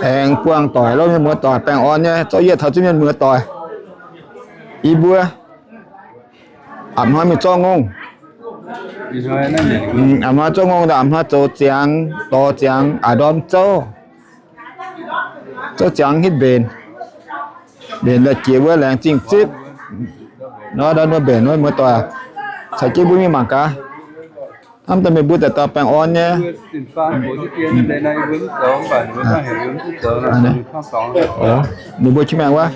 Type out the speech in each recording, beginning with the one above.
Aengx buangh doic lov mienh muoz doic, baengh orn nyei, zorqv yietc taux zunv mienh muoz doic. Yie mbuo a'hnoi mingh zorqv ngongh. A'hnoi zorqv ngongh, a'hnoi zoux ziangx, dorh ziangx, a'ndorm zouv, zouv ziangx hitv mbenc. Mbenc la'jiex wuov laengz zingh zipv. Nor, nor mbenc wuov muoz doic, caux jienv mbuo mingh mangc gaax. Hnamv daaih meih mbuo daaih dauh baengh orn nyei. Ninh mbuo qiex maengh wuov.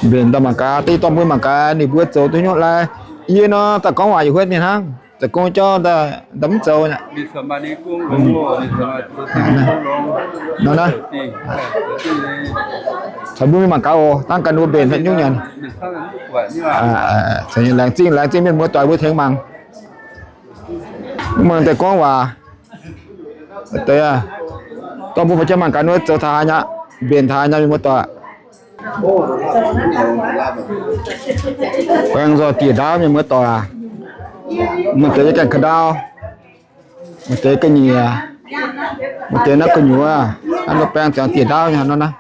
Mbenc daaih mangc gaax, deix dorh mbuo mangc gaax ninh mbuo zoux duqv hnyouv lai. Yie nor daaih gorngv waac yietc huotv ninh hnangv, zoux gong jauv daaih mv zoux. Nor naaiv, caux mbuo mingh mangc gaax oc. Dangh ganh mbuo mbenc haaix nyungc nyanc. Laengz zingh, laengz zingh mienh muoz doic mbuo tengx mangc. Mv muangx deix gorngv waac. Deix, dorh mbuo mangc gaax, mangc gaax ninh mbuo zoux taux haaix nyungc, mbenc taux haaix nyungc mienh muoz doic. Baeng nzoih dieh ndaauv mienh muoz doic aac. Maaih deix yiem gaengh ka'ndau, maaih deix ga'nyiec, maaih deix naaiv gu'nyuoz, naaiv nor baeng ziangx dieh ndaauv nyei nor naaiv.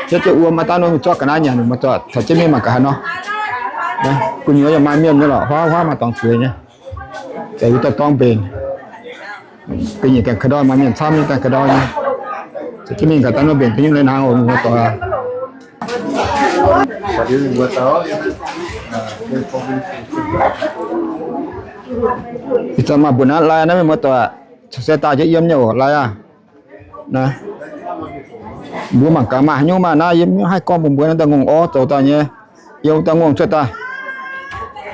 Hietv jienv wuom maaih daaih nor mingh zorqv ga'naaiv nyanc, mienh muoz doic, caux jienv mingh mangc gaax haaix nor. Gu'nyuoz yaac maaih mienh nyei lorqc, huaav huaav maaih dorngx zueiz nyei. Za'gengh dorh dorngx mbenc. Ga'nyiec gaengh ka'ndau maaih mienh camv nyei, gaengh ka'ndau nyei. Caux jienv mingh gaax daaih nor mbenc ga'nyungc lai hnaangx oc mienh muoz doic. Ih zanc maaih mbuo naaiv lai naaiv mienh muoz doic, caux se daaih jienv yiem nyei oc lai aac. Naaiv, mbuo mangc gaax maaih haaix nyungc maah! Naaiv yiem haih gorngv bun mbuo naaiv daaih ngongh orv zoux daaih nyei, yiem daaih ngongh cuotv daaih.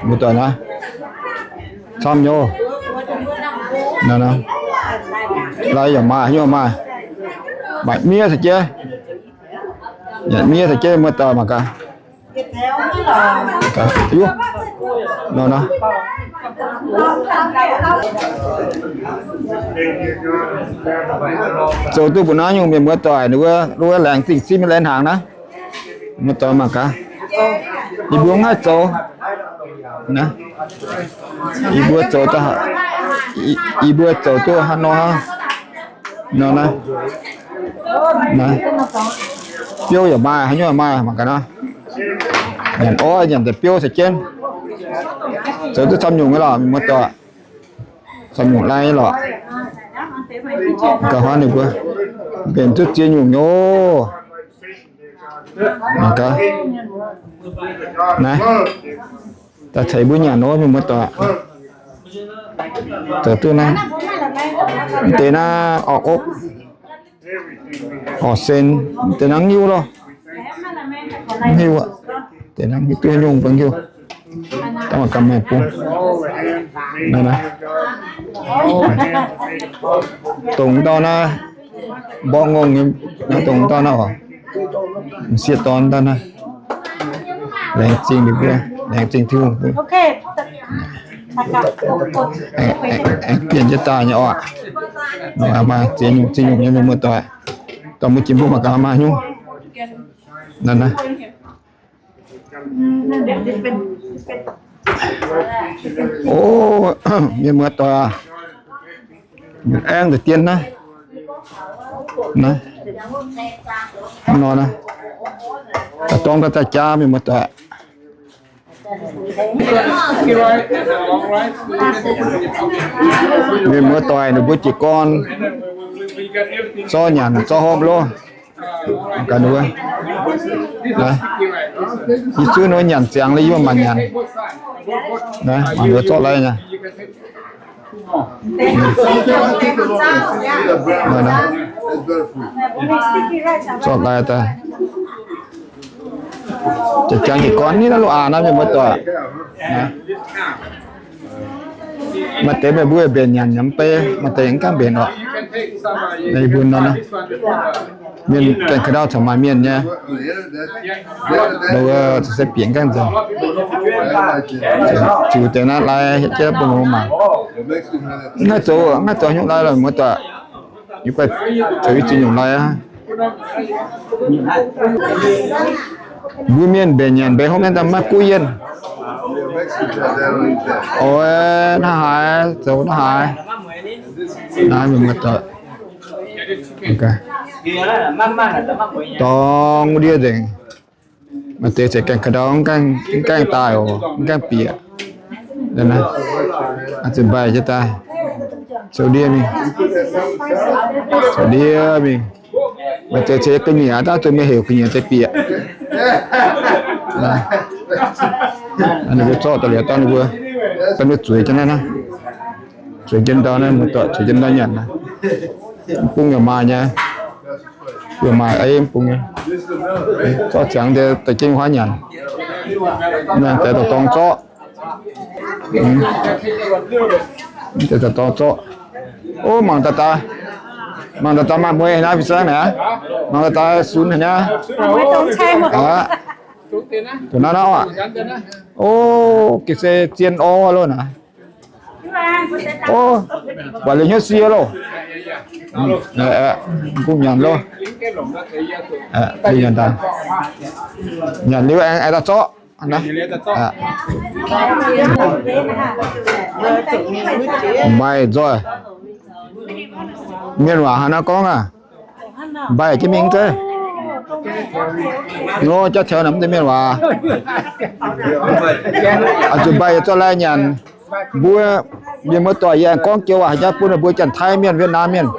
Mbuo doic naaiv camv nyei. Naaiv, lai yaac maaih, haaix nyungc maaih, maaih miev caux jienv, yaac miev caux jienv muoz-doic mangc gaax. Zoux duqv mbuo naaiv nyungc mienh muoz-doic, ninh wuov, wuov laengz zingh zipv mingh lai hnaangx naaiv. Muoz-doic mangc gaax, yie mbuo mv haih zoux. Yie mbuo zoux, yie mbuo zoux duqv hnangv nor hnangv. Nor naaiv, biouv yaac maaih, haaix nyungc yaac maaih, mangc gaax nor. Nyanc orv nyanc deix biouv caux jienv. Zoux duqv camv nyungc nyei lorqc, mienh muoz-doic. Camv nyungc lai lorqc. Gauh hnangv ninh mbuo mbenc duqv ziex nyungc nyei oc. Mangc gaax. Naaiv, daaih caux mbuo nyanc nor, mienh muoz-doic. Zoux duqv naaiv, deix naaiv orv, okv, horc sen, deix naaiv hiuv loh. Hiuv, deix naaiv hiuv duqv nyungc bun hiuv. Dangh mangc gaax meih bung. Naaiv, dongh dauh naaiv, mborqv ngongh nyei, naaiv dongh dauh naaiv oc. M'sieqv dorn dauh naaiv. Laengz zingh ninh mbuo, laengz zingh Tin-Hungh. Aengx bienh jienv daaih nyei oc. Maaih ziex nyungc, ziex nyungc nyei mienh muoz-doic. Dorh mbuo jiex mbuo mangc gaax maaih haaix nyungc. Naaiv, naaiv. O, mienh muoz-doic aac, aengx deix dien naaiv, naaiv, nor naaiv, daaih dorng daaih daaih jaa mienh muoz-doic. Mienh muoz-doic ninh mbuo jiez gorn zorqv nyanc zorqv hopv loh. Gaax ninh mbuo, naaiv, yie zuov ninh mbuo nyanc ziangx liuz yie mbuo maanc nyanc. Naaiv, mangc ninh mbuo zorqv lai nyei. Zorqv lai daaih. Jangx jiez gorn nitv naaiv loh aac, naaiv mienh muoz-doic. Maaih deix meih mbuo mbenc nyanc nyei mv bei, maaih deix mv gaengh mbenc oc. Mbuo nor, mienh gaengh ka'ndau caux maaih mienh nyei, se bieqc gaengh nzengc. Ziux deix naaiv lai hietv jienv bun mangc. Mv haih zoux, mv haih zoux nyungc lai lorqc muoz-doic. Yie guai zoux i ziex nyungc lai aqv. Mbuo mienh mbenc nyanc mbenc hopv naaiv daaih maiv guv yienh. Oix naaiv haaix zoux naaiv haaix. Naaiv mienh muoz-doic, dorngx wuov ndiev nzengc. Maaih deix se gaengh ka'ndau, mv gaengh daaih oc, mv gaengh bieqc. Zuqc mbaih jienv daaih, zoux ndiev mingh, zoux ndiev mingh. Maaih deix se ga'nyiec daaih, zuqc mienh heuc ga'nyiec deix bieqc. Ninh mbuo zorqv daaih liuz daaih, ninh mbuo, daaih ninh mbuo zueiz jienv naaiv, zueiz jienv ndau naaiv, zueiz jienv ndau nyanc naaiv. Mv bung yaac maaih nyei, yaac maaih ei mv bung nyei. Zorqv ziangx deix da'jeng huaav nyanc. Naaiv deix dorngx zorqv. Deix dorngx zorqv. Ov, mangc daaih daaih, mangc daaih daaih maaih mueiz haic naaiv, fin-saeng naaiv. Mangc daaih daaih sunx haic naaiv. Ov, ga'naaiv orqc. Ov, ga'naaiv se zien orv loh naaiv. Ov, buatc liuz hnyouv sie loh. Mv bung nyanc loh. Nyanc liuz aengx daaih zorqv. Mbaih nzoih. Mienh waac haaix nor gorngv aac? Mbaih jienv mingh zeiv. Nor jaax taux naaic mv deix mienh waac, zuqc mbaih zorqv lai nyanc. Mbuo mienh muoz-doic yie aengx gorngv joux waac haaix nyungc bun mbuo Janx-Taiv mienh, Wietv^naam mienh.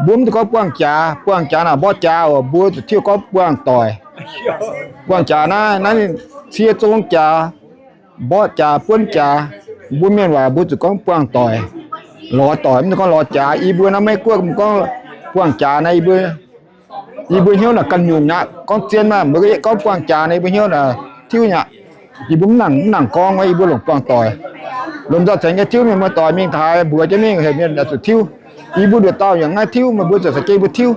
Mbuo mv duqv gorngv buangh jaax. Buangh jaax naaic mborqv jaax oc, mbuo zuqc tiuv gorngv buangh doic. Buangh jaax naaiv, naaiv cie zong jaax, mborqv jaax, buonv jaax. Mbuo mienh waac mbuo zuqc gorngv buangh doic, lorz doic, mv gorngv lorz jaax. Yie mbuo naaiv Meiv Guoqv mbuo gorngv buangh jaax naaiv, yie mbuo, yie mbuo hnyouv naaic ganh nyungc aqv. Gorngv zien maah, mbuo gorngv buangh jaax naaiv, yie mbuo hnyouv naaic tiuv nyei aqv. Yie mbuo mv nangc, mv nangc gorngv, yie mbuo longc buangh doic. Lomh nzoih cengx nyei tiuv mienh muoz-doic mingh taux haaix mbuox jienv mingh, heuc mienh zuqc tiuv. Yie mbuo nduqc dauh yaac ngaih tiuv, meih mbuo zuqc caux jienv mbuo tiuv.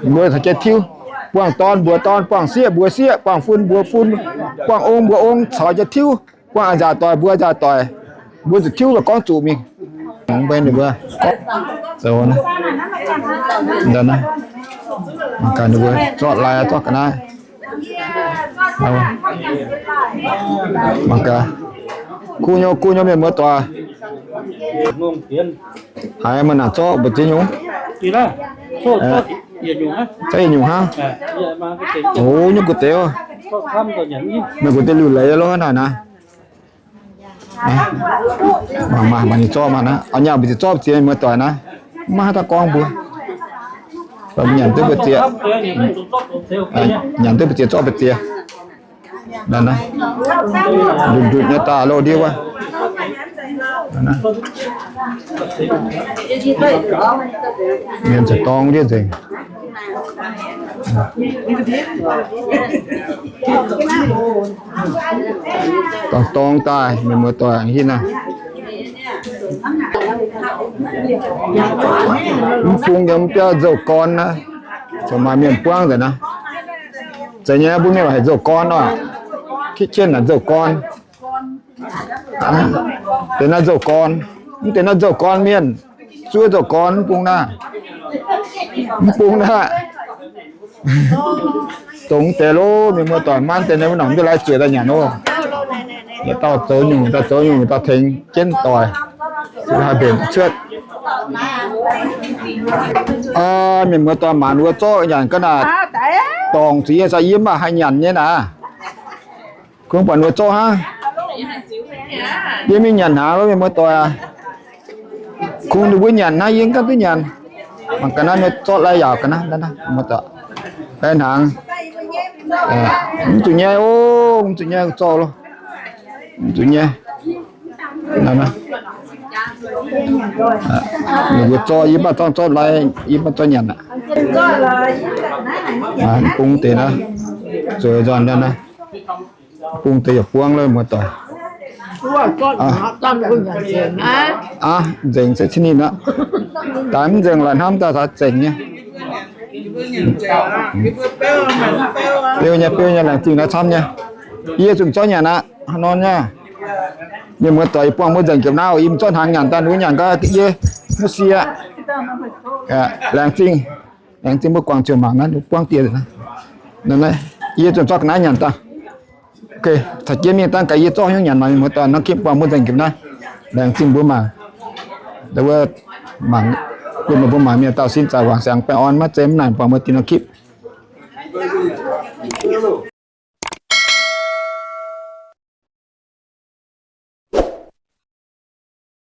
Mbuo caux jienv tiuv. Buangh dorn mbuox dorn, buangh sieqv mbuox sieqv, buangh fun mbuox fun, buangh ong mbuox ong, caux jienv tiuv. Buangh a'nzaauc doic mbuox a'nzaauc doic, mbuo zuqc tiuv gorngv zuqc mingh. Mbuo ninh mbuo zoux naaiv, mangc gaax ninh mbuo zorqv lai zorqv ga'naaiv. Mangc gaax, kuv nyei, kuv nyei mienh muoz-doic. Haiz meih naaic zorqv mbu'ziex nyungc? Zorqv yietc nyungc hnangv. Oc, nyungc gu'deix, meih gu'deix liuc leiz loh naaic naaiv. Mangc, mangc ninh zorqv maah naaiv. Oix nyanc mbu'ziex zorqv mbu'ziex muoz-doic naaiv. Maiv haih daaih gorngv mbuo. Nyanc duqv mbu'ziex, nyanc duqv mbu'ziex zorqv mbu'ziex. Ndutc ndutc nyei daaih loh ndiev wuov. Mienh ziouc dorng ndiev nzengc. Dorng dorng daaih, mienh muoz-doic, hinv naaiv. Mv bung yiem biauv nzouh gorn naaiv, zoux maaih mienh buangv nzengc naaiv. Zeiz nyei, mbuo mienh haiz nzouh gorn oc. Kitv jienv naaic nzouh gorn. Deix naaiv nzouh gorn. Mv deix naaiv nzouh gorn mienh, zuov nzouh gorn mv bung naaiv. Mv bung naaiv. Dongh deix loh, mienh muoz-doic, maanc deix naaiv wuov nongc mv duqv lai zueiz daaih nyanc oc. Yietc dauh zoux nyungc, dauh zoux nyungc, dauh tengx jienv doic. Haih mbenc cuotv. Mienh muoz-doic, maanc wuov zorqv nyanc ga'naaiv naaic, dorngc zuqc yie, yie mv baac haih nyanc nyei naaic. Kungx buatc ninh mbuo zorqv hnangv. Yie mingh nyanc hnaangx loh, mienh muoz-doic aac. Kungx ninh mbuo nyanc hnangv, yie mv gaengh duqv nyanc. Mangc ga'naaiv ninh zorqv lai yaauc ga'naaiv, lai hnaangx. Mv zuqc nyaiv oc, mv zuqc nyaiv, zorqv loh. Mv zuqc nyaiv. Ninh mbuo zorqv, yie mv baac zorqv, zorqv lai, yie mv baac zorqv nyanc aqv. Bung deix naaiv, zueiz nzonc naaiv. Bung deix yaac buangv loh, muoz-doic. Aav, nzengc se cin ninh aqv. Daaih mv nzengc laaix hnamv daaih taux nzengc nyei. Beu nyei, beu nyei, laengz zingh naaiv camv nyei. Yie zungv zorqv nyanc aqv, haaix nor nyei. Mienh muoz-doic, yie buangh mbuo nzengc ziepc naaiv, yie mv zorqv hnaangx nyanc daaih, ninh mbuo nyanc gau yie mv sie. Laengz zingh, laengz zingh mbuo guangc ziouc mangc naaiv, ninh buangv dieh naaiv. Yie zungv zorqv ga'naaiv nyanc daaih. Caux jienv mingh dangh gaax yie zorqv hnyouv nyanc mangc, mienh muoz-doic, norm kipv buangh mbuo nzengc ziepc naaiv. Laengz zingh mbuo mangc. Mangc, bun meih mbuo mangc mienh dauh sin zaangc wangc siangx baengh orn maiv zeiz mv naaic, buangh mbuo dinh norm kipv.